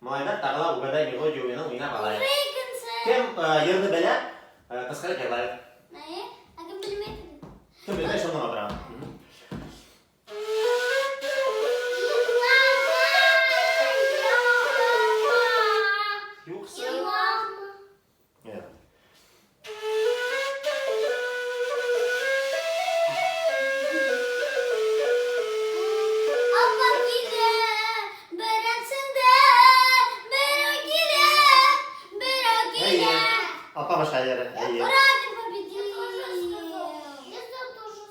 Малайлар, тағы ла Угадай мелодию уйынын уйнап алайык. Уже икенсе. Кем йырны белә, кычкырып йырлайык. Әйе, ә кем белмәй? Кем белмәй, шуннан утыра. Юкса. Нет. Апа килә, берәмсендә, берәү килә, берәү килә. Апа башка йыры. Әйе. Ура, ты победил! Я тоже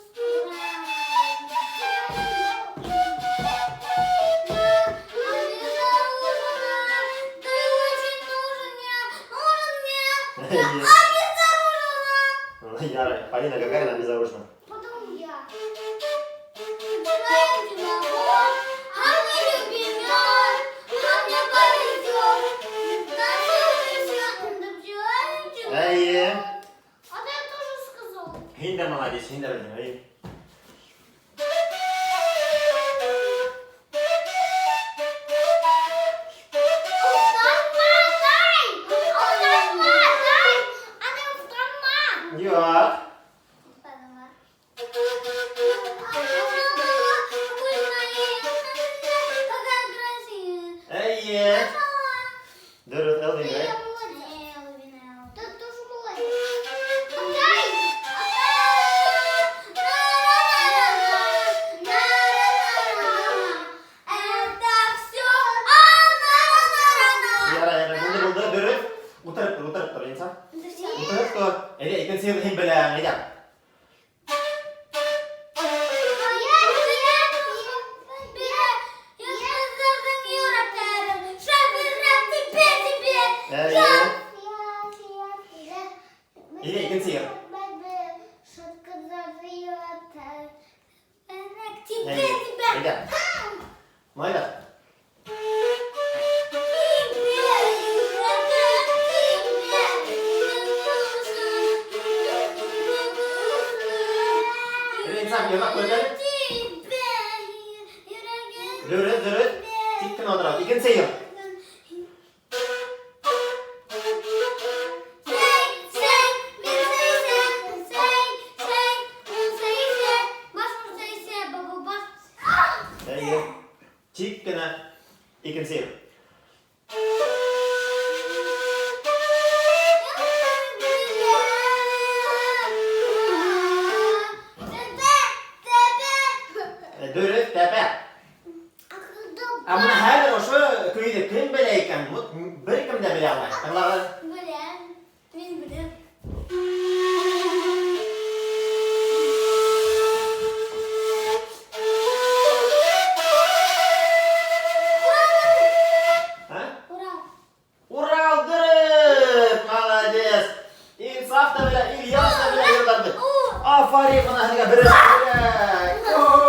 Ты очень нужен мне, нужен мне. Әйе. Обезоружена. Ярый, Полина Гагарина обезоружена. Потом я. Знаете, а мне любимет, а мне повезет. Әйе. А ты я тоже сказал. Һин дә молодец, һин дә белдең. Әйе. Уфтанма, дай! Уфтанма, дай! А ты уфтанма! Юк. Уфтанма. Какая красивая. Әйе. Дөрес, Элвин Грей. Ты тоже молодец. Дай! Это все. Ярар, ярар, булды, булды, дөрес. Утырып тор, утырып тор, Инсаф. Утырып тор. Әйдә, икенче йырны һин беләң, әйдә. Әйе. Әйдә, икенче йыр. Тебе, тебе. Әйдә. Малайлар. Тебе, тебе, Әйдә, Инсаф, йырлап куй әле. Тебе, Дөрес, дөрес. Тик кенә утыра. Икенче йыр. Сәй, сәй, мин сәй, сәй, сәй, мин сәй, сәй, баш сәй, сәй, бабу баш. Әйе. Тик кенә. Икенче йыр. Тәпә, тәпә. Дөрес, тәпә. Ә менә хәзер ошо көйҙө кем белә икән? Вот бер кем дә белә алмай. Тыңлагыз. Беләм, мин беләм. Ә? Урал. Урал, дөрес! Молодец! Инсаф та белә, Ильяс та белә йырларны. Афарин, менә һеҙгә беренсе бүләк.